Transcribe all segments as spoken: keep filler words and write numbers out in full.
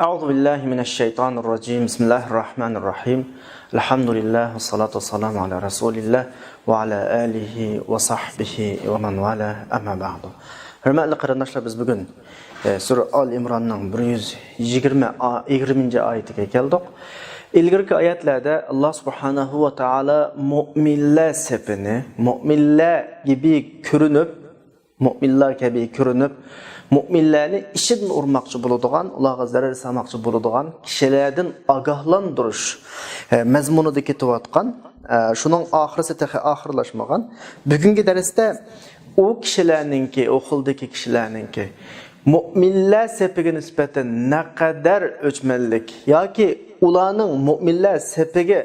أعوذ بالله من الشيطان الرجيم. بسم الله الرحمن الرحيم. الحمد لله والصلاة والسلام على رسول الله وعلى آله وصحبه ومن والاه. أما بعد. ھۆرمەتلىك قېرىنداشلار، بىز بۈگۈن، ئە، سۈرە ئال ئىمراننىڭ بىر يۈز يىگىرمە ئا-، يىگىرمىنچى ئايىتىگە كەلدۇق. ئىلگىرىكى ئايەتلەردە ئاللا سۇبھانەھۇ ۋە تائالا مۆمىنلەر سېپىنى، مۆمىنلەر كەبى كۆرۈنۈپ، مۆمىنلەر كەبى كۆرۈنۈپ، مۆمىنلەرنى ئىچىدىن ئۇرماقچى بولىدىغان، ئۇلارغا زەرەر سالماقچى بولىدىغان كىشىلەردىن ئاگاھلاندۇرۇش، ئە، مەزمۇنىدا كېتىۋاتقان، ئە، شۇنىڭ ئاخىرىسى تېخى ئاخىرلاشمىغان. بۈگۈنكى دەرستە ئۇ كىشىلەرنىڭكى، ئۇ خىلدىكى كىشىلەرنىڭكى مۆمىنلەر سېپىگە نىسبەتەن نەقەدەر ئۆچمەنلىك ياكى ئۇلارنىڭ مۆمىنلەر سېپىگە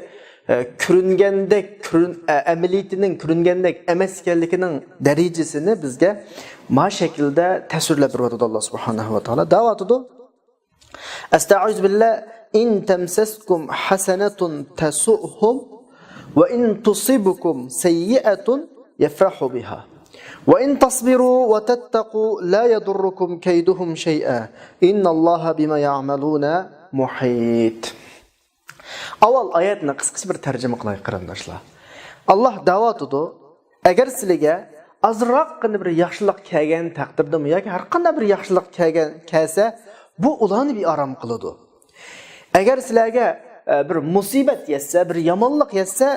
ئە، كۆرۈنگەندەك، كۆرۈن-، ئە، ئەمەلىيىتىنىڭ كۆرۈنگەندەك ئەمەس ئىكەنلىكىنىڭ دەرىجىسىنى بىزگە ما شەكىلدە تەسۋىرلەپ بېرىۋاتىدۇ ئاللا سۇبھانەھۇ ۋە تائالا. دەۋاتىدۇ، أستعيذ بالله، إن تمسسكم حسنة تسؤهم وإن تصبكم سيئة يفرحوا بها وإن تصبروا وتتقوا لا يضركم كيدهم شيئا إن الله بما يعملون محيط. ئاۋۋال ئايەتنى قىسقىچە بىر تەرجىمە قىلاي، قېرىنداشلار. ئاللا دەۋاتىدۇ، ئەگەر سىلىگە ئازراققىنا بىر ياخشىلىق كەلگەن تەقدىردىمۇ ياكى ھەر قانداق بىر ياخشىلىق كەلگەن، كەلسە، بۇ ئۇلارنى بىئارام قىلىدۇ. ئەگەر سىلەرگە، ئە، بىر مۇسىبەت يەتسە، بىر يامانلىق يەتسە،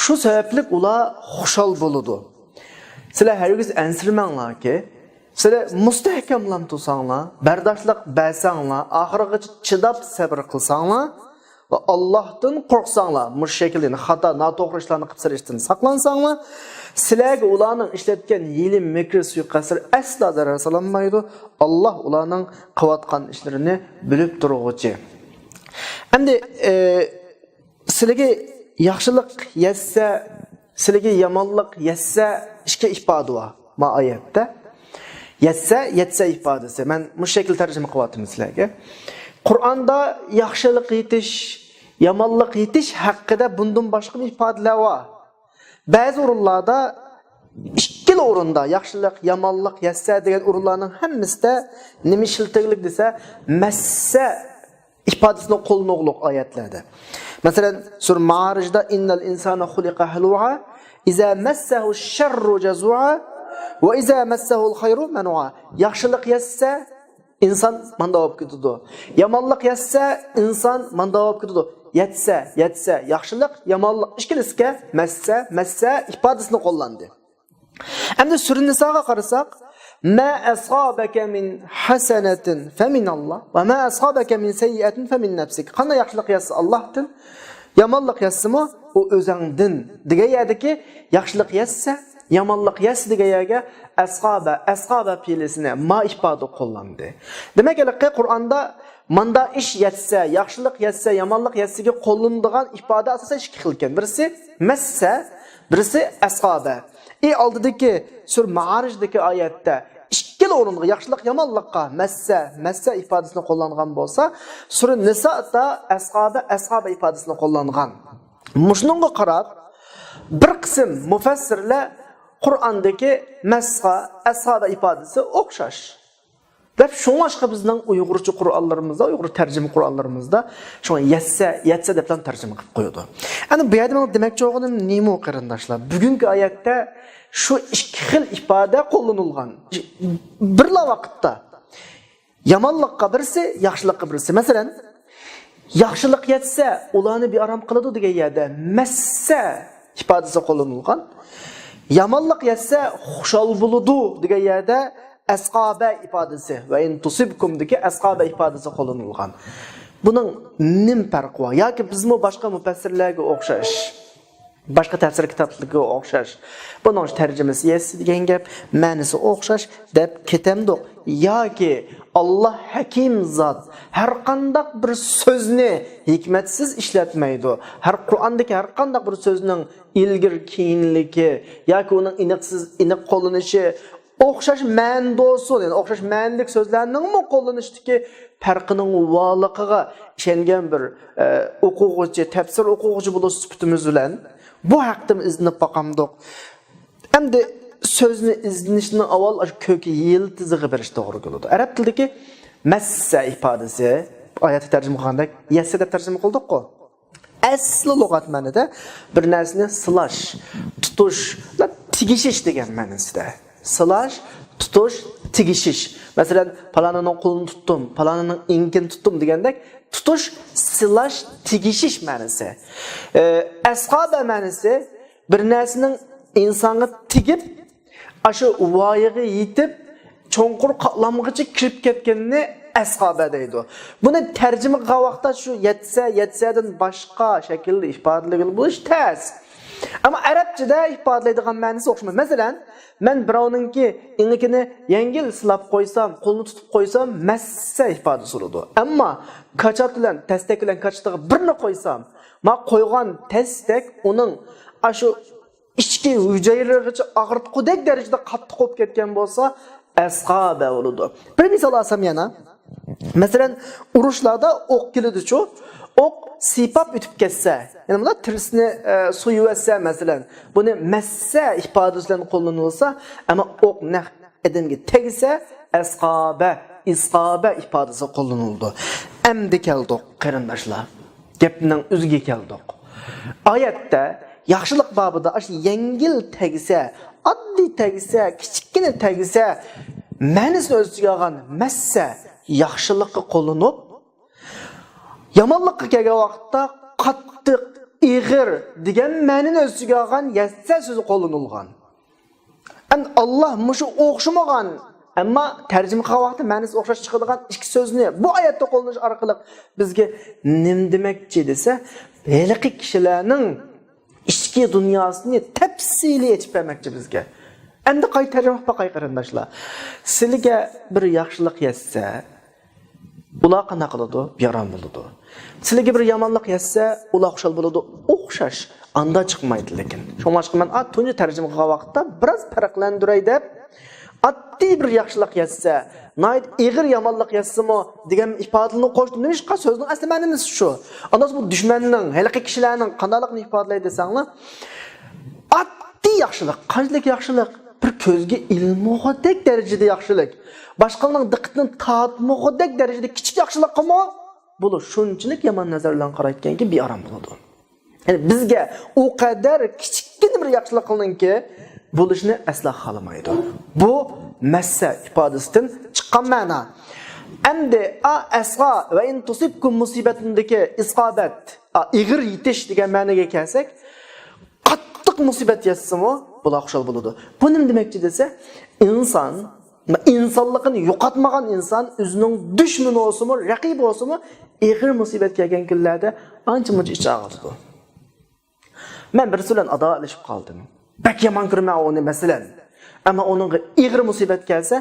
شۇ سەۋەبلىك ئۇلار خۇشال بولىدۇ. سىلەر ھەرگىز ئەنسىرىمەڭلاركى، سىلەر مۇستەھكەملەم تۇرساڭلار، بەرداشلىق بەرسەڭلار، ئاخىرىغىچە چىداپ سەبرى قىلساڭلار ۋە ئاللاھتىن قورقساڭلار، مۇشۇ شەكىلدە خاتا، ناتوغرا ئىشلارنى قىلىپ سىلەر ئىشتىن ساقلانساڭلار، سىلەرگە ئۇلارنىڭ ئىشلەتكەن ھىيلە، مىكرى، سۇيىقەستلىرى ئەسلا زەرەر سالالمايدۇ. ئاللاھ ئۇلارنىڭ قىلىۋاتقان ئىشلىرىنى بىلىپ تۇرغۇچى. ئەمدى، ئە، سىلىگە ياخشىلىق يەتسە، سىلىگە يامانلىق يەتسە، ئىككى ئىپادە بار ما ئايەتتە. يەتسە، يەتسە ئىپادىسى. مەن مۇشۇ شەكىلدە تەرجىمە قىلىۋاتىمەن سىلەرگە. قۇرئاندا ياخشىلىق يېتىش، يامانلىق يېتىش ھەققىدە بۇندىن باشقىمۇ ئىپادىلەر بار. بەزى ئورۇنلاردا، ئىككىلا ئورۇندا، ياخشىلىق، يامانلىق يەتسە دېگەن ئورۇنلارنىڭ ھەممىسىدە نېمە ئىشلىتىلگەن دېسە، مەسسە ئىپادىسىنى قوللىنىدۇ ئايەتلەردە. مەسىلەن، سۈرە مائارىجدا، إن الإنسان خلق هلوعا إذا مسه الشر جزوعا وإذا مسه الخير منوعا. ياخشىلىق يەتسە، ئىنسان ماندا بولۇپ كېتىدۇ. يامانلىق يەتسە، ئىنسان ماندا بولۇپ كېتىدۇ. يەتسە، يەتسە، ياخشىلىق، يامانلىق ئىككىلىسىگە مەسسە، مەسسە ئىپادىسىنى قوللاندى. ئەمدى سۈرە نىساغا قارىساق، ما أصابك من حسنة فمن الله وما أصابك من سيئة فمن نفسك. قانداق ياخشىلىق يەتسە ئاللاھتىن، يامانلىق يەتسىمۇ ئۇ ئۆزۈڭدىن دېگەن يەردىكى ياخشىلىق يەتسە، يامانلىق يەتسە دېگەن يەرگە ئەسقابە، ئەسقابە پېئىلىسىنى ما ئىپادە قوللاندى. دېمەك، ھېلىقى قۇرئاندا ماندا ئىش يەتسە، ياخشىلىق يەتسە، يامانلىق يەتسىگە قوللىنىدىغان ئىپادە ئاساسەن ئىككى خىل ئىكەن. بىرسى مەسسە، بىرسى ئەسقابە. ئى ئالدىدىكى سۈرە مائارىجدىكى ئايەتتە ئىككىلا ئورۇنغا ياخشىلىق، يامانلىققا مەسسە، مەسسە ئىپادىسىنى قوللانغان بولسا، سۈرە نىسادا ئەسقابە، ئەسقابە ئىپادىسىنى قوللانغان. مۇشۇنىڭغا قاراپ، بىر قىسىم مۇفەسسىرلەر قۇرئاندىكى مەسخا، ئەسخابە ئىپادىسى ئوخشاش دەپ، شۇڭلاشقا بىزنىڭ ئۇيغۇرچە قۇرئانلىرىمىزدا، ئۇيغۇر تەرجىمە قۇرئانلىرىمىزدا شۇڭا يەتسە، يەتسە دەپلا تەرجىمە قىلىپ قويىدۇ. ئەنە بۇ يەردە مېنىڭ دېمەكچى بولغىنىم نېمە، قېرىنداشلار؟ بۈگۈنكى ئايەتتە شۇ ئىككى خىل ئىپادە قوللىنىلغان. بىرلا ۋاقىتتا يامانلىققا بىرسى، ياخشىلىققا بىرسى. مەسىلەن، ياخشىلىق يەتسە، ئۇلارنى بىئارام قىلىدۇ دېگەن يەردە مەسسە ئىپادىسى قوللىنىلغان. يامانلىق يەتسە، خۇشال بولىدۇ دېگەن يەردە ئەسقابە ئىپادىسى، ۋە ئىن تۇسىبكۇمدىكى ئەسقابە ئىپادىسى قوللىنىلغان. بۇنىڭ نېمە پەرقى بار؟ ياكى بىزمۇ باشقا مۇپەسسىرلەرگە ئوخشاش، باشقا تەپسىر كىتابلىرىغا ئوخشاش، بۇنىڭ تەرجىمىسى يەتسە دېگەن گەپ، مەنىسى ئوخشاش دەپ كېتەمدۇق؟ ياكى ئاللا ھەكىم زات، ھەر قانداق بىر سۆزنى ھېكمەتسىز ئىشلەتمەيدۇ. ھەر قۇرئاندىكى ھەر قانداق بىر سۆزنىڭ ئىلگىرى كېيىنلىكى ياكى ئۇنىڭ ئېنىقسىز، ئېنىق قوللىنىشى ئوخشاش مەنىدە بولسۇن، يەنى ئوخشاش مەنىلىك سۆزلەرنىڭمۇ قوللىنىشتىكى پەرقىنىڭ بارلىقىغا ئىشەنگەن بىر، ئە، ئوقۇغۇچى، تەپسىر ئوقۇغۇچى بولۇش سۈپىتىمىز بىلەن بۇ ھەقتىمۇ ئىزدىنىپ باقامدۇق؟ ئەمدى سۆزنى ئىزدىنىشنىڭ ئاۋۋال ئاشۇ كۆك يىلتىزىغا بېرىش توغرا كېلىدۇ. ئەرەب تىلىدىكى مەسسە ئىپادىسى، ئايەتتە تەرجىمە قىلغاندەك، يەسسە دەپ تەرجىمە قىلدۇققۇ. ئەسلى لۇغەت مەنىدە بىر نەرسىنى سىلاش، تۇتۇش، تېگىشىش دېگەن مەنىسىدە. سىلاش، تۇتۇش، تېگىشىش. مەسىلەن، پالانىنىڭ قولىنى تۇتتۇم، پالانىنىڭ ئېڭىكىنى تۇتتۇم دېگەندەك، تۇتۇش، سىلاش، تېگىشىش مەنىسى. ئە، ئەسقابە مەنىسى بىر نەرسىنىڭ ئىنسانغا تېگىپ، ئاشۇ ۋايىغا يېتىپ، چوڭقۇر قاتلامغىچە كىرىپ كەتكىنىنى ئەسقابە دەيدۇ. بۇنى تەرجىمە قىلغان ۋاقىتتا شۇ يەتسە، يەتسەدىن باشقا شەكىلدە ئىپادىلىگىلى بولۇش تەس. ئەمما ئەرەبچىدە ئىپادىلەيدىغان مەنىسى ئوخشىمايدۇ. مەسىلەن، مەن بىراۋنىڭكى ئېڭىكىنى يەڭگىل سىلاپ قويسام، قولىنى تۇتۇپ قويسام، مەسسە ئىپادىسى بولىدۇ. ئەمما كاچات بىلەن، تەستەك بىلەن كاچىتىغا بىرنى قويسام، ما قويغان تەستەك ئۇنىڭ ئاشۇ ئىچكى ھۈجەيرىلىرىگىچە ئاغرىتقۇدەك دەرىجىدە قاتتىق بولۇپ كەتكەن بولسا، ئەسقابە بولىدۇ. بىر مىسال ئالسام يەنە، مەسىلەن، ئۇرۇشلاردا ئوق كېلىدۇچۇ، ئوق سىيپاپ ئۆتۈپ كەتسە، يەنى بۇنداق تىرىسىنى، ئە، سويۇۋەتسە، مەسىلەن، بۇنى مەسسە ئىپادىسى بىلەن قوللىنىلسا، ئەمما ئوق نەق ئادەمگە تەگسە، ئەسقابە، ئىسقابە ئىپادىسى قوللىنىلىدۇ. ئەمدى كەلدۇق، قېرىنداشلار. گەپنىڭ ئۆزىگە كەلدۇق. ئايەتتە ياخشىلىق بابىدا ئاشۇ يەڭگىل تەگسە، ئاددىي تەگسە، كىچىككىنە تەگسە، مەنىسىنى ئۆز ئىچىگە ئالغان مەسسە ياخشىلىققا قوللىنىپ، يامانلىققا كەلگەن ۋاقىتتا قاتتىق، ئېغىر دېگەن مەنىنى ئۆز ئىچىگە ئالغان يەسسە سۆزى قوللىنىلغان. ئەمدى ئاللا مۇشۇ ئوخشىمىغان، ئەمما تەرجىمە قىلغان ۋاقىتتا مەنىسى ئوخشاش چىقىدىغان ئىككى سۆزنى بۇ ئايەتتە قوللىنىش ئارقىلىق بىزگە نېمە دېمەكچى دېسە، ھېلىقى كىشىلەرنىڭ ئىچكى دۇنياسىنى تەپسىلىي ئېچىپ بەرمەكچى بىزگە. ئەمدى قايتا تەرجىمە قىلىپ باقاي، قېرىنداشلار. سىلىگە بىر ياخشىلىق يەتسە، ئۇلار قانداق قىلىدۇ؟ بىئارام بولىدۇ. سىلىگە بىر يامانلىق يەتسە، ئۇلار خۇشال بولىدۇ. ئوخشاش. ئاندا چىقمايدۇ لېكىن. شۇڭلاشقا مەن ئا، تۇنجى تەرجىمە قىلغان ۋاقىتتا بىراز پەرقلەندۈرەي دەپ، ئاددىي بىر ياخشىلىق يەتسە، ناھايىتى ئېغىر يامانلىق يەتسىمۇ دېگەن ئىپادىلىرىنى قوشتۇم. نېمىشقا؟ سۆزنىڭ ئەسلى مەنىسى شۇ. ئاندىن بۇ دۈشمەننىڭ، ھېلىقى كىشىلەرنىڭ قانداقلىقىنى ئىپادىلەي دېسەڭلار، ئاددىي ياخشىلىق، قانچىلىك ياخشىلىق؟ بىر كۆزگە ئىلمىغۇدەك دەرىجىدە ياخشىلىق. باشقىلارنىڭ دىققىتىنى تارتمىغۇدەك دەرىجىدە كىچىك ياخشىلىققىمۇ بۇلار شۇنچىلىك يامان نەزەر بىلەن قارايدىكەنكى، بىئارام بولىدۇ. يەنى بىزگە ئۇ قەدەر كىچىككىنە بىر ياخشىلىقنىڭكى بولۇشىنى ئەسلا خالىمايدۇ. بۇ مەسسە ئىپادىسىدىن چىققان مەنا. ئەمدى ئا، ئەسقا ۋە ئىن تۇسىبكۇم مۇسىبەتىندىكى ئىسقابەت، ئا، ئېغىر يېتىش دېگەن مەنىگە كەلسەك، قاتتىق مۇسىبەت يەتسىمۇ بۇلار خۇشال بولىدۇ. بۇ نېمە دېمەكچى دېسە، ئىنسان، ئىنسانلىقىنى يوقاتمىغان ئىنسان ئۆزىنىڭ دۈشمىنى بولسىمۇ، رەقىبى بولسىمۇ، ئېغىر مۇسىبەت كەلگەن كۈنلەردە ئانچە-مۇنچە ئىچى ئاغرىتىدۇ. مەن بىرسى بىلەن ئاداۋەتلىشىپ قالدىم. بەك يامان كۆرىمەن ئۇنى، مەسىلەن. ئەمما ئۇنىڭغا ئېغىر مۇسىبەت كەلسە،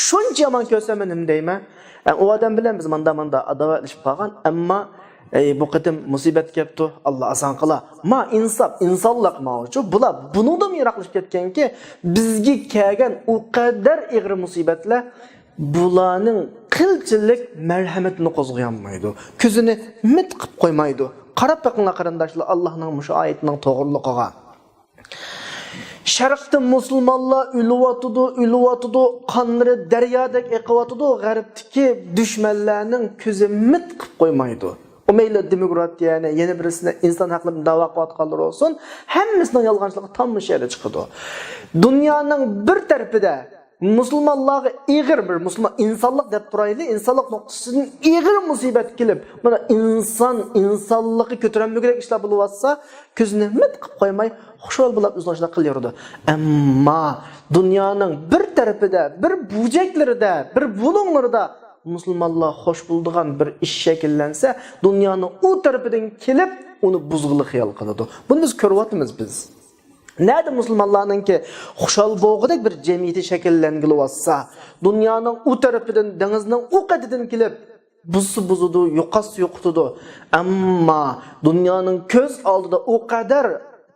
شۇنچە يامان كۆرسەممۇ نېمە دەيمەن؟ ئە، ئۇ ئادەم بىلەن بىز ماندا-ماندا ئاداۋەتلىشىپ قالغان، ئەمما، ئەي، بۇ قېتىم مۇسىبەت كەپتۇ، ئاللا ئاسان قىلا. ما ئىنساپ، ئىنسانلىق ماۋۇچۇ. بۇلار بۇنىڭدىنمۇ يىراقلىشىپ كەتكەنكى، بىزگە كەلگەن ئۇ قەدەر ئېغىر مۇسىبەتلەر بۇلارنىڭ قىلچىلىك مەرھەمىتىنى قوزغىيالمايدۇ. كۆزىنى مىت قىپ قويمايدۇ. قاراپ بېقىڭلار، قېرىنداشلار، ئاللانىڭ مۇشۇ ئايىتىنىڭ توغرىلىقىغا. شەرقتە مۇسۇلمانلار ئۆلۈۋاتىدۇ، ئۆلۈۋاتىدۇ، قانلىرى دەريادەك ئېقىۋاتىدۇ، غەربتىكى دۈشمەنلەرنىڭ كۆزى مىت قىپ قويمايدۇ. ئۇ مەيلى دېموكراتىيەنى، يەنە بىرسىنى، ئىنسان ھەقلىرىنى داۋا قىلىۋاتقانلىرى بولسۇن، ھەممىسىنىڭ يالغانچىلىقى تاممىشە يەردە چىقىدۇ. دۇنيانىڭ بىر تەرىپىدە مۇسۇلمانلارغا ئېغىر بىر مۇسۇلمان ئىنسانلىق دەپ تۇرايلى، ئىنسانلىق نۇقتىسىدىن ئېغىر مۇسىبەت كېلىپ، مانا ئىنسان ئىنسانلىقى كۆتۈرەلمىگۈدەك ئىشلار بولۇۋاتسا، كۆزىنى مىت قىلىپ قويماي، خۇشال بولاپ ئۆزىنىڭ ئىشىنى قىلىۋېرىدۇ. ئەمما دۇنيانىڭ بىر تەرىپىدە، بىر بۇرجەكلىرىدە، بىر بۇلۇڭلىرىدا مۇسۇلمانلار خوش بولىدىغان بىر ئىش شەكىللەنسە، دۇنيانىڭ ئۇ تەرىپىدىن كېلىپ ئۇنى بۇزغىلى خىيال قىلىدۇ. بۇنى بىز كۆرۈۋاتىمىز بىز. نەدە مۇسۇلمانلارنىڭكى خۇشال بولغۇدەك بىر جەمئىيىتى شەكىللەنگىلى بولسا، دۇنيانىڭ ئۇ تەرىپىدىن، دېڭىزنىڭ ئۇ قېتىدىن كېلىپ، بۇزسا بۇزىدۇ، يوقاتسا يوقىتىدۇ. ئەمما دۇنيانىڭ كۆز ئالدىدا ئۇ قەدەر،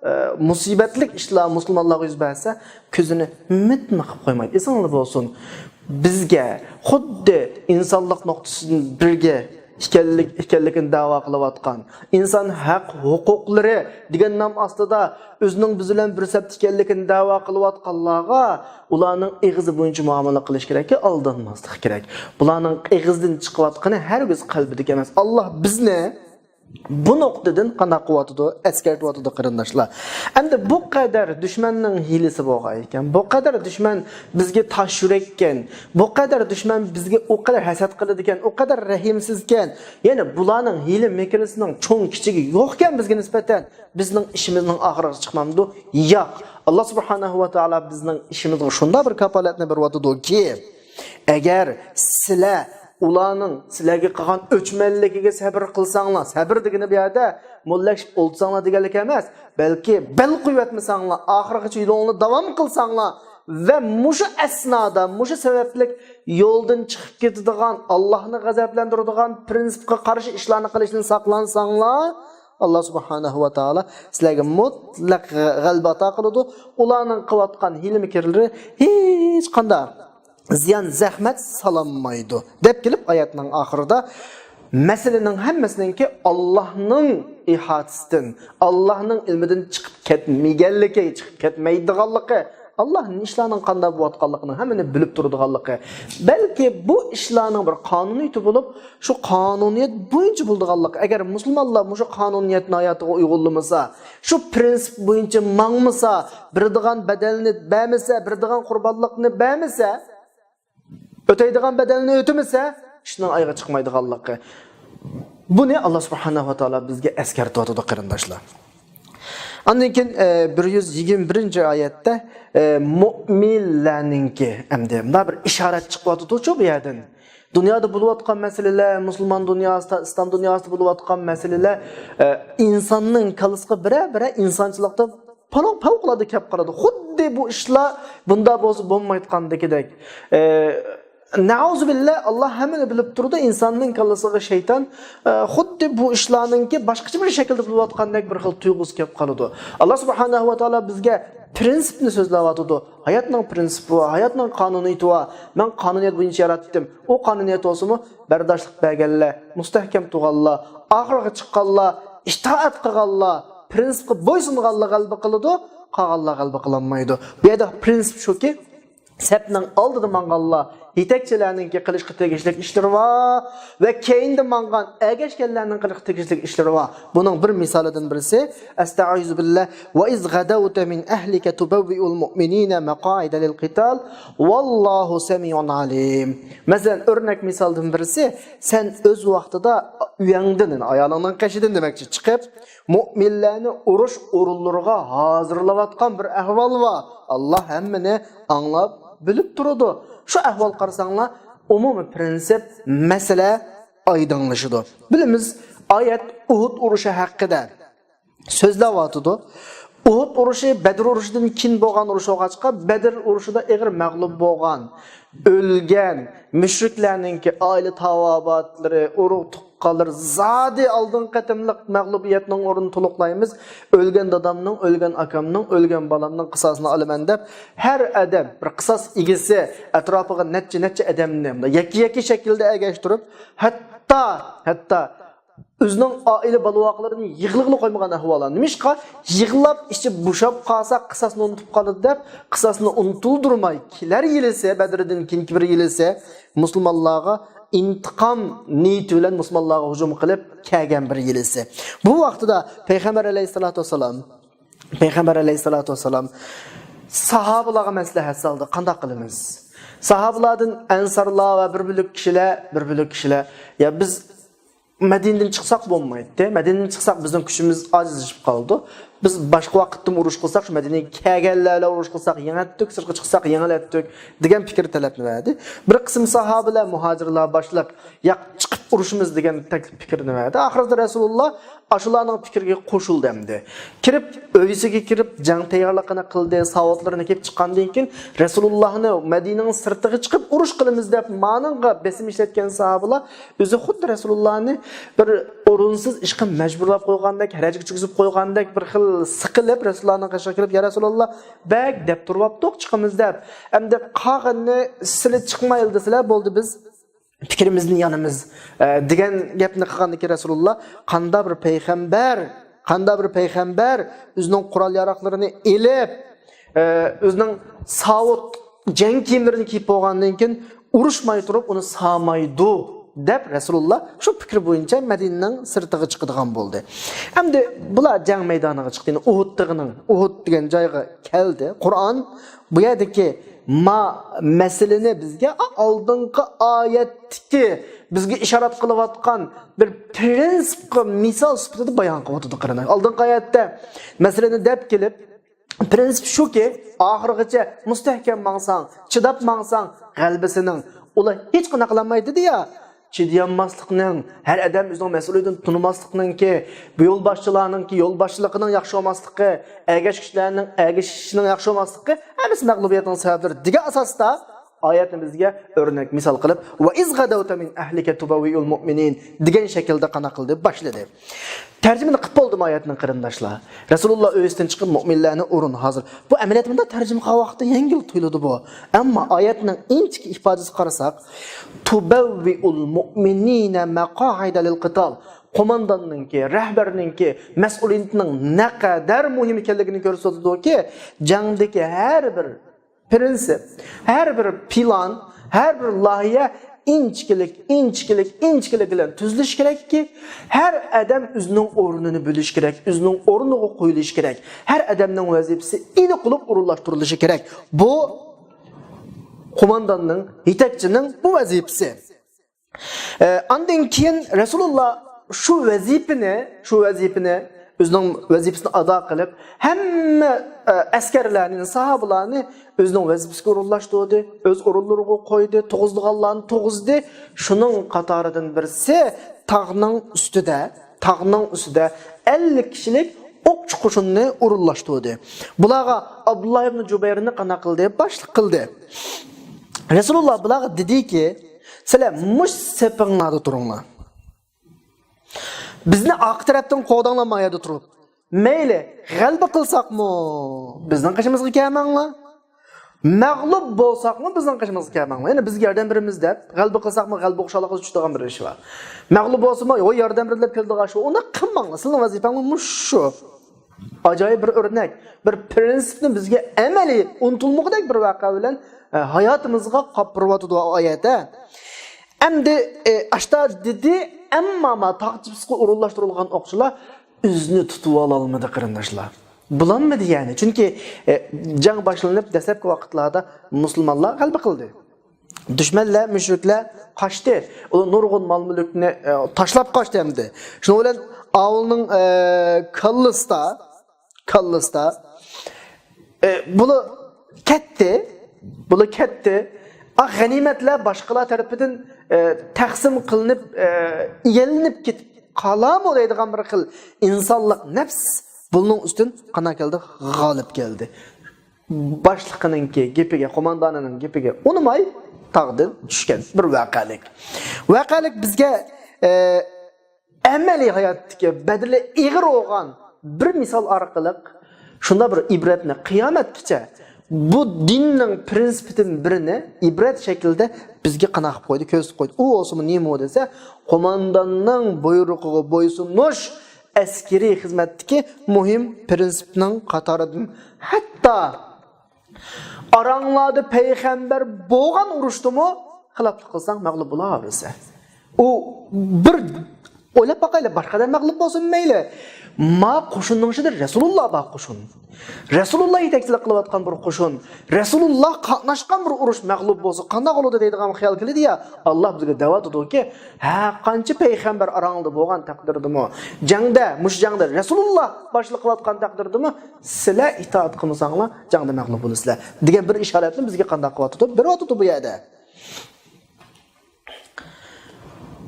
ئە، مۇسىبەتلىك ئىشلار مۇسۇلمانلارغا يۈز بەرسە، كۆزىنى مىتمۇ قىپ قويمايدۇ. ئېسىڭلاردا بولسۇن، بىزگە خۇددى ئىنسانلىق نۇقتىسىدىن بىرگە ئىكەنلىك-، ئىكەنلىكىنى دەۋا قىلىۋاتقان، ئىنسان ھەق ھوقۇقلىرى دېگەن نام ئاستىدا ئۆزىنىڭ بىز بىلەن بىر سەپتە ئىكەنلىكىنى دەۋا قىلىۋاتقانلارغا ئۇلارنىڭ ئېغىزى بويىچە مۇئامىلە قىلىش كېرەككى، ئالدانماسلىق كېرەك. بۇلارنىڭ ئېغىزدىن چىقىۋاتقىنى ھەرگىز قەلبىدىكى ئەمەس. ئاللا بىزنى بۇ نۇقتىدىن قانداق قىلىۋاتىدۇ؟ ئەسكەرتىۋاتىدۇ، قېرىنداشلار. ئەمدى بۇ قەدەر دۈشمەننىڭ ھىيلىسى بولغان ئىكەن، بۇ قەدەر دۈشمەن بىزگە تاش يۈرەككەن، بۇ قەدەر دۈشمەن بىزگە ئۇ قەدەر ھەسەت قىلىدىكەن، ئۇ قەدەر رەھىمسىزكەن، يەنى بۇلارنىڭ ھىيلە مىكرىسىنىڭ چوڭ كىچىكى يوقكەن بىزگە نىسبەتەن، بىزنىڭ ئىشىمىزنىڭ ئاخىرىغا چىقمامدۇ؟ ياق. ئاللا سۇبھانەھۇ ۋە تائالا بىزنىڭ ئىشىمىزغا شۇنداق بىر كاپالەتنى بېرىۋاتىدۇكى، ئەگەر سىلەر ئۇلارنىڭ سىلەرگە قىلغان ئۆچمەنلىكىگە سەبىر قىلساڭلار، سەبىر دېگىنى بۇ يەردە موللاكشىپ ئولتۇرساڭلار دېگەنلىك ئەمەس، بەلكى بەل قويۇۋەتمىسەڭلار، ئاخىرغىچە يولۇڭلارنى داۋام قىلساڭلار ۋە مۇشۇ ئەسنادا، مۇشۇ سەۋەبلىك يولدىن چىقىپ كېتىدىغان، ئاللاھنى غەزەپلەندۈرىدىغان پرىنسىپقا قارشى ئىشلارنى قىلىشتىن ساقلانساڭلار، ئاللا سۇبھانەھۇ ۋە تائالا سىلەرگە مۇتلەق غەلىبە ئاتا قىلىدۇ. ئۇلارنىڭ قىلىۋاتقان ھىيلە-مىكىرلىرى ھېچقانداق زىيان، زەخمەت سالالمايدۇ، دەپ كېلىپ ئايەتنىڭ ئاخىرىدا مەسىلىنىڭ ھەممىسىنىڭكى ئاللاھنىڭ ئىھاتىسىدىن، ئاللاھنىڭ ئىلمىدىن چىقىپ كەتمىگەنلىكى، چىقىپ كەتمەيدىغانلىقى، ئاللاھ ئىشلارنىڭ قانداق بولۇۋاتقانلىقىنىڭ ھەممىنى بىلىپ تۇرىدىغانلىقى، بەلكى بۇ ئىشلارنىڭ بىر قانۇنىيىتى بولۇپ، شۇ قانۇنىيەت بويىچە بولىدىغانلىقى، ئەگەر مۇسۇلمانلار مۇشۇ قانۇنىيەتنى ھاياتىغا ئۇيغۇنلىمىسا، شۇ پرىنسىپ بويىچە ماڭمىسا، بېرىدىغان بەدەلنى بەرمىسە، بېرىدىغان قۇربانلىقنى بەرمىسە، ئۆتەيدىغان بەدەلنى ئۆتىمىسە، ئىشنىڭ ئايىغى چىقمايدىغانلىقى. بۇنى ئاللا سۇبھانەھۇ ۋە تائالا بىزگە ئەسكەرتىۋاتىدۇ، قېرىنداشلار. ئاندىن كېيىن، ئە، بىر يۈز يىگىرمە بىرىنچى ئايەتتە، ئە، مۆمىنلەرنىڭكى، ئەمدى مۇنداق بىر ئىشارەت چىقىۋاتىدۇچۇ بۇ يەردىن. دۇنيادا بولۇۋاتقان مەسىلىلەر، مۇسۇلمان دۇنياسىدا، ئىسلام دۇنياسىدا بولۇۋاتقان مەسىلىلەر، ئە، ئىنساننىڭ كاللىسىغا بىرەر-بىرەر ئىنسانچىلىقتا پەۋ-، پەۋقۇلئاددە كەپ قالىدۇ. خۇددى بۇ ئىشلار بۇنداق بولسا بولمايدىغاندىكىدەك. ئە، نەئۇزۇبىللا، ئاللا ھەممىنى بىلىپ تۇرىدۇ، ئىنساننىڭ كاللىسىغا شەيتان، ئە، خۇددى بۇ ئىشلارنىڭكى باشقىچە بىر شەكىلدە بولۇۋاتقاندەك بىر خىل تۇيغۇسى كەپ قالىدۇ. ئاللا سۇبھانەھۇ ۋە تائالا بىزگە پرىنسىپنى سۆزلەۋاتىدۇ. ھاياتنىڭ پرىنسىپى بار، ھاياتنىڭ قانۇنىيىتى بار. مەن قانۇنىيەت بويىچە ياراتتىم. ئۇ قانۇنىيەت بولسىمۇ، بەرداشلىق بەرگەنلەر، مۇستەھكەم تۇرغانلار، ئاخىرغا چىققانلار، ئىتائەت قىلغانلار، پرىنسىپقا بويسۇنغانلار غەلىبە قىلىدۇ، قالغانلار غەلىبە قىلالمايدۇ. بۇ يەردە پرىنسىپ شۇكى، سەپنىڭ ئالدىدا ماڭغانلار، يېتەكچىلەرنىڭكى قىلىشقا تېگىشلىك ئىشلىرى بار ۋە كەينىدە ماڭغان، ئەگەشكەنلەرنىڭ قىلىشقا تېگىشلىك ئىشلىرى بار. بۇنىڭ بىر مىسالىدىن بىرسى، ئەستەئىزۇ بىللا، ۋە ئىز غەدەۋتە مىن ئەھلىكە تۇبەۋۋىئۇل مۇئمىنىنە مەقائىدە لىل قىتال، ۋاللاھۇ سەمىئۇن ئالىم. مەسىلەن، ئۆرنەك مىسالدىن بىرسى، سەن ئۆز ۋاقتىدا ئۆيەڭدىن، يەنى ئايالىڭنىڭ قېشىدىن دېمەكچى، چىقىپ، مۆمىنلەرنى ئۇرۇش ئورۇنلىرىغا ھازىرلاۋاتقان بىر ئەھۋال بار. ئاللا ھەممىنى ئاڭلاپ، بىلىپ تۇرىدۇ. شۇ ئەھۋال قارىساڭلار، ئومۇمىي پرىنسىپ، مەسىلە ئايدىڭلىشىدۇ. بىلىمىز، ئايەت ئۇھۇد ئۇرۇشى ھەققىدە سۆزلەۋاتىدۇ. ئۇھۇد ئۇرۇشى بەدر ئۇرۇشىدىن كېيىن بولغان ئۇرۇش بولغاچقا، بەدر ئۇرۇشىدا ئېغىر مەغلۇپ بولغان، ئۆلگەن، مۇشرىكلارنىڭكى ئائىلە تاۋابىئاتلىرى، ئۇرۇق تۇغقانلىرى زادى ئالدىنقى قېتىملىق مەغلۇبىيەتنىڭ ئورنىنى تولۇقلايمىز. ئۆلگەن دادامنىڭ، ئۆلگەن ئاكامنىڭ، ئۆلگەن بالامنىڭ قىساسىنى ئالىمەن دەپ، ھەر ئادەم بىر قىساس ئىگىسى ئەتراپىغا نەچچە، نەچچە ئادەمنى يەككە، يەككە شەكىلدە ئەگەشتۈرۈپ، ھەتتا، ھەتتا ئۆزىنىڭ ئائىلە بالا-ۋاقىلىرىنى يىغلىغىلى قويمىغان ئەھۋاللار. نېمىشقا؟ يىغلاپ، ئىچى بوشاپ قالسا، قىساسنى ئۇنتۇپ قالىدۇ دەپ، قىساسنى ئۇنتۇلدۇرماي، كېلەر يىلىسى، بەدرىدىن كېيىنكى بىر يىلىسى مۇسۇلمانلارغا ئىنتىقام نىيىتى بىلەن مۇسۇلمانلارغا ھۇجۇم قىلىپ كەلگەن بىر يىلىسى. بۇ ۋاقتىدا پەيغەمبەر ئەلەيھىسسالاتۇ ۋەسسالام، پەيغەمبەر ئەلەيھىسسالاتۇ ۋەسسالام ساھابىلارغا مەسلىھەت سالدى، قانداق قىلىمىز؟ ساھابىلاردىن ئەنسارلار ۋە بىر بۆلەك كىشىلەر، بىر بۆلەك كىشىلەر، يا بىز مەدىنىدىن چىقساق بولمايتتى. مەدىنىدىن چىقساق بىزنىڭ كۈچىمىز ئاجىزلىشىپ قالىدۇ. بىز باشقا ۋاقىتتىمۇ ئۇرۇش قىلساق، شۇ مەدىنىگە كەلگەنلەر بىلەن ئۇرۇش قىلساق يېڭەتتۇق، سىرتقا چىقساق يېڭىلەتتۇق دېگەن پىكىر تەلەپنى بەردى. بىر قىسىم ساھابىلەر، مۇھاجىرلار باشلىق، ياق، چىقىپ ئۇرۇشىمىز دېگەن تەكلىپ پىكىرنى بەردى. ئاخىرىدا رەسۇلۇللا ئاشۇلارنىڭ پىكرىگە قوشۇلدى ئەمدى. كىرىپ، ئۆيىسىگە كىرىپ، جەڭ تەييارلىقىنى قىلدى، ساۋۇتلىرىنى كىيىپ چىققاندىن كېيىن، رەسۇلۇللانى مەدىنىنىڭ سىرتىغا چىقىپ ئۇرۇش قىلىمىز دەپ مانىڭغا بېسىم ئىشلەتكەن ساھابىلار ئۆزى خۇددى رەسۇلۇللانى بىر ئورۇنسىز ئىشقا مەجبۇرلاپ قويغاندەك، ھەرەجىگە چۈشۈرۈپ قويغاندەك، بىر خىل سىقىلىپ رەسۇلۇللانىڭ قېشىغا كىرىپ، يا رەسۇلۇللا، بەك دەپ تۇرۇۋاپتۇق چىقىمىز دەپ. ئەمدى قالغىنىنى سىلى چىقمايلى دېسىلە، بولدى، بىز پىكرىمىزدىن يانىمىز، ئە، دېگەن گەپنى قىلغاندىكىن رەسۇلۇللا، قاندا بىر پەيغەمبەر، قاندا بىر پەيغەمبەر ئۆزىنىڭ قورال ياراقلىرىنى ئېلىپ، ئە، ئۆزىنىڭ ساۋۇت جەڭ كىيىملىرىنى كىيىپ بولغاندىن كېيىن ئۇرۇشماي تۇرۇپ ئۇنى سامايدۇ، دەپ رەسۇلۇللا شۇ پىكىر بويىچە مەدىنىنىڭ سىرتىغا چىقىدىغان بولدى. ئەمدى بۇلار جەڭ مەيدانىغا چىقتى. يەنى ئۇھۇد تېغىنىڭ، ئۇھۇد دېگەن جايغا كەلدى. قۇرئان بۇ يەردىكى ما مەسىلىنى بىزگە ئالدىنقى ئايەتتىكى بىزگە ئىشارەت قىلىۋاتقان بىر پرىنسىپقا مىسال سۈپىتىدە بايان قىلىۋاتىدۇ، قېرىنداش. ئالدىنقى ئايەتتە مەسىلىنى دەپ كېلىپ، پرىنسىپ شۇكى، ئاخىرغىچە مۇستەھكەم ماڭساڭ، چىداپ ماڭساڭ، غەلىبە سېنىڭ. ئۇلار ھېچقانداق قىلالمايدۇ دېدى يا. چىدىيالماسلىقنىڭ، ھەر ئادەم ئۆزىنىڭ مەسئۇلىيىتىنى تونۇماسلىقنىڭكى، بۇ يولباشچىلارنىڭكى يولباشچىلىقىنىڭ ياخشى بولماسلىقى، ئەگەشكۈچىلەرنىڭ ئەگىشىشىنىڭ ياخشى بولماسلىقى ھەممىسى مەغلۇبىيەتنىڭ سەۋەبلىرى دېگەن ئاساستا ئايەتنى بىزگە ئۆرنەك مىسال قىلىپ، «ۋە ئىز غەدەۋتە مىن ئەھلىكە تۇبەۋۋىئۇل مۇئمىنىن» دېگەن شەكىلدە قانداق قىلدى؟ باشلىدى. تەرجىمىنى قىلىپ بولدىمۇ ئايەتنىڭ، قېرىنداشلار؟ رەسۇلۇللا ئۆيىسىدىن چىقىپ مۇئمىنلەرنى ئۇرۇن ھازىر. بۇ ئەمەلىيەتتە مۇنداق تەرجىمە قىلغان ۋاقىتتا يەڭگىل تۇيۇلىدۇ بۇ. ئەمما ئايەتنىڭ ئىنچىكە ئىپادىسىگە قارىساق، «تۇبەۋۋىئۇل مۇئمىنىنە مەقائىدە لىل قىتال». قومانداننىڭكى، رەھبەرنىڭكى مەسئۇلىيىتىنىڭ نەقەدەر مۇھىم ئىكەنلىكىنى كۆرسىتىدۇكى، جەڭدىكى ھەر بىر پرىنسىپ، ھەر بىر پىلان، ھەر بىر لايىھە ئىنچىكىلىك، ئىنچىكىلىك، ئىنچىكىلىك بىلەن تۈزۈلۈشى كېرەككى، ھەر ئادەم ئۆزىنىڭ ئورنىنى بىلىشى كېرەك، ئۆزىنىڭ ئورنىغا قويۇلۇشى كېرەك، ھەر ئادەمنىڭ ۋەزىپىسى ئېنىق بولۇپ ئورۇنلاشتۇرۇلۇشى كېرەك. بۇ قومانداننىڭ، يېتەكچىنىڭ بۇ ۋەزىپىسى. ئە، ئاندىن كېيىن رەسۇلۇللا شۇ ۋەزىپىنى، شۇ ۋەزىپىنى، ئۆزىنىڭ ۋەزىپىسىنى ئادا قىلىپ، ھەممە، ئە، ئەسكەرلەرنى، ساھابىلارنى ئۆزىنىڭ ۋەزىپىسىگە ئورۇنلاشتۇردى، ئۆز ئورۇنلىرىغا قويدى، تۇغۇزىدىغانلارنى تۇغۇزدى. شۇنىڭ قاتارىدىن بىرسى تاغنىڭ ئۈستىدە، تاغنىڭ ئۈستىدە ئەللىك كىشىلىك ئوقچى قوشۇننى ئورۇنلاشتۇردى. بۇلارغا ئابدۇللا ئىبن جۇبەيرنى قانداق قىلدى؟ باشلىق قىلدى. رەسۇلۇللا بۇلارغا دېدىكى، سىلەر مۇش سېپىڭلاردا تۇرۇڭلار. بىزنى ئارقا تەرەپتىن قوغداڭلار ما يەردە تۇرۇپ. مەيلى، غەلىبە قىلساقمۇ بىزنىڭ قېشىمىزغا كەلمەڭلار. مەغلۇپ بولساقمۇ بىزنىڭ قېشىمىزغا كەلمەڭلار. يەنى بىزگە ياردەم بېرىمىز دەپ، غەلىبە قىلساقمۇ غەلىبە خۇشاللىقىغا چۈشىدىغان بىر ئىش بار. مەغلۇپ بولسىمۇ، ۋاي ياردەم بېرىدۇ دەپ كېلىدىغان ئىش بار. ئۇنداق قىلماڭلار. سىلىنىڭ ۋەزىپەڭلار مۇشۇ. ئاجايىپ بىر ئۆرنەك، بىر پرىنسىپنى بىزگە ئەمەلىي ئۇنتۇلمىغۇدەك بىر ۋەقە بىلەن، ئە، ھاياتىمىزغا قاپىرىۋاتىدۇ ئايەتە. ئەمدى، ئە، ئاشتا دېدى، ئەمما ما تاغ تېپىسىغا ئورۇنلاشتۇرۇلغان ئوقچىلار ئۆزىنى تۇتۇۋالالمىدى، قېرىنداشلار. بولالمىدى يەنى. چۈنكى، ئە، جەڭ باشلىنىپ دەسلەپكى ۋاقىتلاردا مۇسۇلمانلار غەلىبە قىلدى. دۈشمەنلەر، مۇشرىكلەر قاچتى. ئۇلار نۇرغۇن مال-مۈلۈكنى، ئە، تاشلاپ قاچتى ئەمدى. شۇنىڭ بىلەن ئاۋۇلنىڭ، ئە، كاللىسىدا، كاللىسىدا، ئە، بۇلار كەتتى، بۇلار كەتتى. ئا، غەنىيمەتلەر باشقىلار تەرىپىدىن، ئە، تەقسىم قىلىنىپ، ئە، ئىگىلىنىپ كېتىپ قالامۇ دەيدىغان بىر خىل ئىنسانلىق نەپس بۇلنىڭ ئۈستىدىن قانداق كەلدى؟ غالىب كەلدى. باشلىقىنىڭكى گېپىگە، قوماندانىنىڭ گېپىگە ئۇنىماي تاغدىن چۈشكەن بىر ۋەقەلىك. ۋەقەلىك بىزگە، ئە، ئەمەلىي ھاياتتىكى بەدىلى ئېغىر بولغان بىر مىسال ئارقىلىق شۇنداق بىر ئىبرەتنى قىيامەتكىچە بۇ دىننىڭ پرىنسىپىدىن بىرىنى ئىبرەت شەكلىدە بىزگە قانداق قىلىپ قويدى، كۆرسىتىپ قويدى. ئۇ بولسىمۇ نېمە دېسە، قومانداننىڭ بۇيرۇقىغا بويسۇنۇش، ئەسكىرىي خىزمەتتىكى مۇھىم پرىنسىپنىڭ قاتارىدىن. ھەتتا ئاراڭلاردا پەيغەمبەر بولغان ئۇرۇشتىمۇ خىلاپلىق قىلساڭ مەغلۇپ بولاۋېرىسەن. ئۇ بىر ئويلاپ باقايلى، باشقا ئادەم مەغلۇپ بولسۇن مەيلى. ما قوشۇننىڭ ئىچىدە رەسۇلۇللا بار قوشۇن. رەسۇلۇللا يېتەكچىلىك قىلىۋاتقان بىر قوشۇن. رەسۇلۇللا قاتناشقان بىر ئۇرۇش مەغلۇپ بولسا قانداق بولىدۇ دەيدىغان خىيال كېلىدۇ يا. ئاللا بىزگە دەۋاتىدۇكى، ھە، قانچە پەيغەمبەر ئاراڭلىدا بولغان تەقدىردىمۇ، جەڭدە، مۇشۇ جەڭدە رەسۇلۇللا باشلىق قىلىۋاتقان تەقدىردىمۇ، سىلەر ئىتائەت قىلمىساڭلار جەڭدە مەغلۇپ بولىسىلەر دېگەن بىر ئىشارەتنى بىزگە قانداق قىلىۋاتىدۇ؟ بېرىۋاتىدۇ بۇ يەردە.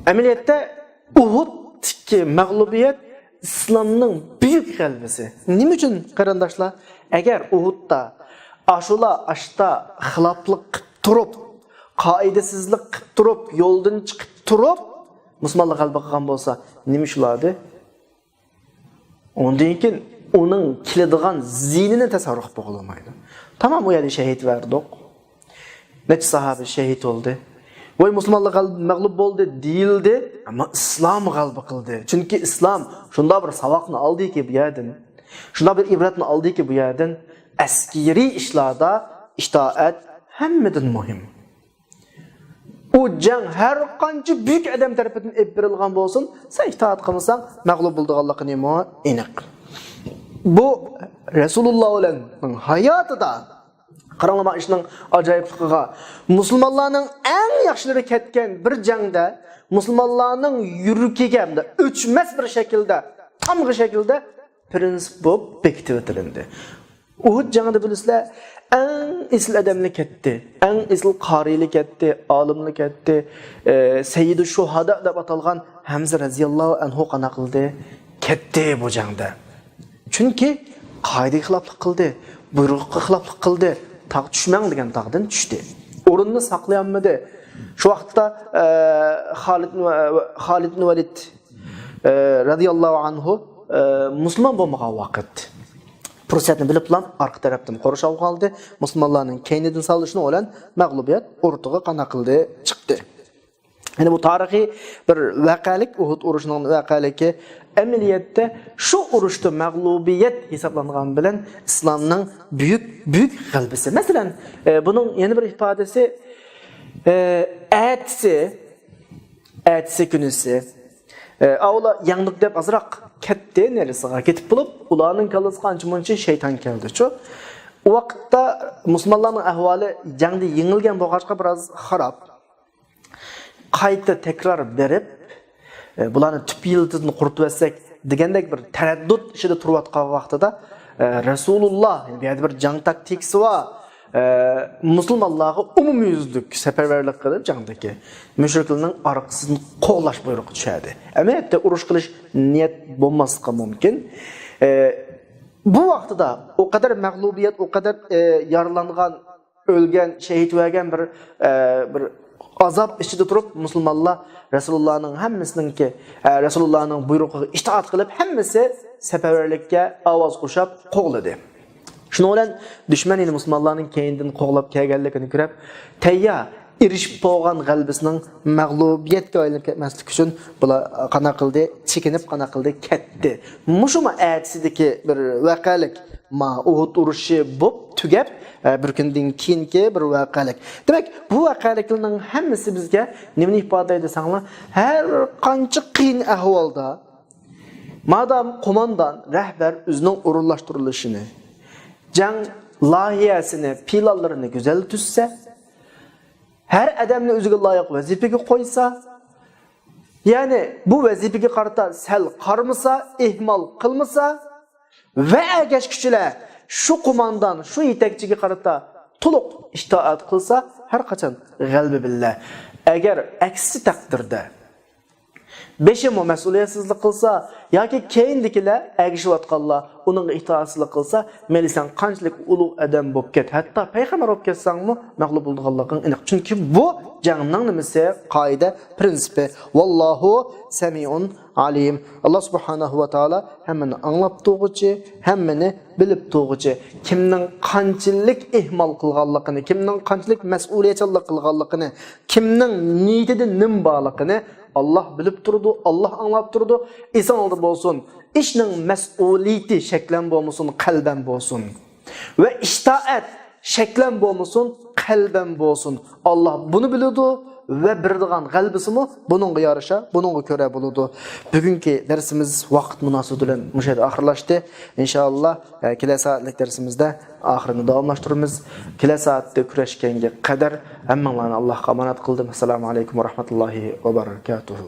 ئەمەلىيەتتە ئۇھۇدتىكى مەغلۇبىيەت ئىسلامنىڭ بۈيۈك غەلىبىسى. نېمە ئۈچۈن، قېرىنداشلار؟ ئەگەر ئۇھۇدتا ئاشۇلار ئاشتا خىلاپلىق قىلىپ تۇرۇپ، قائىدىسىزلىق قىلىپ تۇرۇپ، يولدىن چىقىپ تۇرۇپ، مۇسۇلمانلار غەلىبە قىلغان بولسا، نېمە ئىش بولاتتى؟ ئۇندىن كېيىن ئۇنىڭ كېلىدىغان زىيىنىنى تەسەۋۋۇر قىلىپ بولغىلى بولمايدۇ. تامام، ئۇ يەردە شەھىت بەردۇق. نەچچە ساھابە شەھىت بولدى. ۋاي، مۇسۇلمانلار غەلىب-، مەغلۇپ بولدى دېيىلدى، ئەمما ئىسلام غەلىبە قىلدى. چۈنكى ئىسلام شۇنداق بىر ساۋاقنى ئالدىكى بۇ يەردىن، شۇنداق بىر ئىبرەتنى ئالدىكى بۇ يەردىن، ئەسكىرىي ئىشلاردا ئىتائەت ھەممىدىن مۇھىم. ئۇ جەڭ ھەر قانچە بۈيۈك ئادەم تەرىپىدىن ئېلىپ بېرىلغان بولسۇن، سەن ئىتائەت قىلمىساڭ، مەغلۇپ بولىدىغانلىقىنىمۇ ئېنىق. بۇ رەسۇلۇللا ھاياتىدا، قاراڭلار مانا ئىشنىڭ ئاجايىپلىقىغا، مۇسۇلمانلارنىڭ ئەڭ ياخشىلىرى كەتكەن بىر جەڭدە مۇسۇلمانلارنىڭ يۈرىكىگە ئۆچمەس بىر شەكىلدە، تامغا شەكىلدە پرىنسىپ بولۇپ بېكىتىۋېتىلىندى. ئۇھۇد جەڭىدە بىلىسىلەر، ئەڭ ئېسىل ئادەملەر كەتتى، ئەڭ ئېسىل قارىيلار كەتتى، ئالىملار كەتتى، ئە، سەييىدۇ شۇھادا دەپ ئاتالغان ھەمزە رەزىياللاھۇ ئەنھۇ قانداق قىلدى؟ كەتتى بۇ جەڭدە. چۈنكى قائىدىگە خىلاپلىق قىلدى، بۇيرۇققا خىلاپلىق قىلدى، تاغ چۈشمەڭ دېگەن تاغدىن چۈشتى. ئورنىنى ساقلىيالمىدى. شۇ ۋاقىتتا، ئە، خالىد، خالىد ئىبن ۋەلىد، ئە، رەزىياللاھۇ ئەنھۇ، ئە، مۇسۇلمان بولمىغان ۋاقىت. پۇرسەتنى بىلىپلا ئارقا تەرەپتىن قورشاۋغا ئالدى. مۇسۇلمانلارنىڭ كەينىدىن سالدى. شۇنىڭ بىلەن مەغلۇبىيەت ئورتىغا قانداق قىلدى؟ چىقتى. يەنى بۇ تارىخىي بىر ۋەقەلىك، ئۇھۇد ئۇرۇشىنىڭ ۋەقەلىكى. ئەمەلىيەتتە شۇ ئۇرۇشتا مەغلۇبىيەت ھېسابلانغان بىلەن ئىسلامنىڭ بۈيۈك، بۈيۈك غەلىبىسى. مەسىلەن، ئە، بۇنىڭ يەنە بىر ئىپادىسى، ئە، ئەتىسى، ئەتىسى كۈنىسى، ئە، ئاۋۇلا يەڭدۇق دەپ ئازراق كەتتى، نېرىسىغا كېتىپ بولۇپ، ئۇلارنىڭ كاللىسىغا ئانچە مۇنچە شەيتان كەلدىچۇ. ئۇ ۋاقىتتا مۇسۇلمانلارنىڭ ئەھۋالى جەڭدە يېڭىلگەن بولغاچقا بىراز خاراب. قايتا تەكرار بېرىپ، ئە، بۇلارنى تۈپ يىلتىزىدىن قۇرۇتۇۋەتسەك دېگەندەك بىر تەرەددۇت ئىچىدە تۇرۇۋاتقان ۋاقتىدا، ئە، رەسۇلۇللا، بۇ يەردە بىر جەڭ تاكتىكىسى بار، ئە، مۇسۇلمانلارغا ئومۇميۈزلۈك سەپەرۋەرلىك قىلىپ جەڭدىكى مۇشرىكلارنىڭ ئارقىسىدىن قوغلاش بۇيرۇقى چۈشەردى. ئەمەلىيەتتە ئۇرۇش قىلىش نىيەت بولماسلىقى مۇمكىن. ئە، بۇ ۋاقتىدا ئۇ قەدەر مەغلۇبىيەت، ئۇ قەدەر، ئە، يارىلانغان، ئۆلگەن، شېھىت بەرگەن بىر، ئە، بىر ئازاب ئىچىدە تۇرۇپ، مۇسۇلمانلار رەسۇلۇللانىڭ ھەممىسىنىڭكى، ئە، رەسۇلۇللانىڭ بۇيرۇقىغا ئىتائەت قىلىپ، ھەممىسى سەپەرۋەرلىككە ئاۋاز قوشۇپ قوغلىدى. شۇنىڭ بىلەن دۈشمەن يەنە مۇسۇلمانلارنىڭ كەينىدىن قوغلاپ كەلگەنلىكىنى كۆرۈپ، تەييار، ئېرىشىپ بولغان غەلىبىسىنىڭ مەغلۇبىيەتكە ئايلىنىپ كەتمەسلىكى ئۈچۈن بۇلار قانداق قىلدى؟ چېكىنىپ قانداق قىلدى؟ كەتتى. مۇشۇمۇ ئەتىسىدىكى بىر ۋەقەلىك، ما ئۇھۇد ئۇرۇشى بولۇپ تۈگەپ، ئە، بىر كۈندىن كېيىنكى بىر ۋەقەلىك. دېمەك، بۇ ۋەقەلىكلەرنىڭ ھەممىسى بىزگە نېمىنى ئىپادىلەيدۇ دېسەڭلار، ھەر قانچە قىيىن ئەھۋالدا، مادام قوماندان، رەھبەر ئۆزىنىڭ ئورۇنلاشتۇرۇلۇشىنى، جەڭ لايىھەسىنى، پىلانلىرىنى گۈزەل تۈزسە، ھەر ئادەمنى ئۆزىگە لايىق ۋەزىپىگە قويسا، يەنى بۇ ۋەزىپىگە قارىتا سەل قارىمىسا، ئېھمال قىلمىسا ۋە ئەگەشكۈچىلەر شۇ قوماندان، شۇ يېتەكچىگە قارىتا تولۇق ئىتائەت قىلسا، ھەر قاچان غەلىبە بىللە. ئەگەر ئەكسى تەقدىردە، بېشىمۇ مەسئۇلىيەتسىزلىك قىلسا ياكى كەينىدىكىلەر، ئەگىشىۋاتقانلار ئۇنىڭغا ئىتائەتسىزلىك قىلسا، مەيلى سەن قانچىلىك ئۇلۇغ ئادەم بولۇپ كەت، ھەتتا پەيغەمبەر بولۇپ كەتسەڭمۇ مەغلۇپ بولىدىغانلىقىڭ ئېنىق. چۈنكى بۇ جەڭنىڭ نېمىسى؟ قائىدە، پرىنسىپى. ۋاللاھۇ سەمىئۇن ئالىم. ئاللا سۇبھانەھۇ ۋە تائالا ھەممىنى ئاڭلاپ تۇرغۇچى، ھەممىنى بىلىپ تۇرغۇچى. كىمنىڭ قانچىلىك ئېھمال قىلغانلىقىنى، كىمنىڭ قانچىلىك مەسئۇلىيەتچانلىق قىلغانلىقىنى، كىمنىڭ نىيىتىدە نېمە بارلىقىنى ئاللا بىلىپ تۇرىدۇ، ئاللا ئاڭلاپ تۇرىدۇ. ئېسىڭىزدە بولسۇن، ئىشنىڭ مەسئۇلىيىتى شەكلەن بولمىسۇن، قەلبەن بولسۇن. ۋە ئىتائەت شەكلەن بولمىسۇن، قەلبەن بولسۇن. ئاللا بۇنى بىلىدۇ ۋە بېرىدىغان غەلىبىسىمۇ بۇنىڭغا يارىشا، بۇنىڭغا كۆرە بولىدۇ. بۈگۈنكى دەرسىمىز ۋاقىت مۇناسىۋىتى بىلەن مۇشۇ يەردە ئاخىرلاشتى. ئىنشائاللا، ئە، كېلەر سائەتلىك دەرسىمىزدە ئاخىرىنى داۋاملاشتۇرىمىز. كېلەر سائەتتە كۆرۈشكەنگە قەدەر ھەممىڭلارنى ئاللاھقا ئامانەت قىلدىم. ئەسسالامۇ ئەلەيكۇم ۋە رەھمەتۇللاھى ۋە بەرىكاتۇھۇ.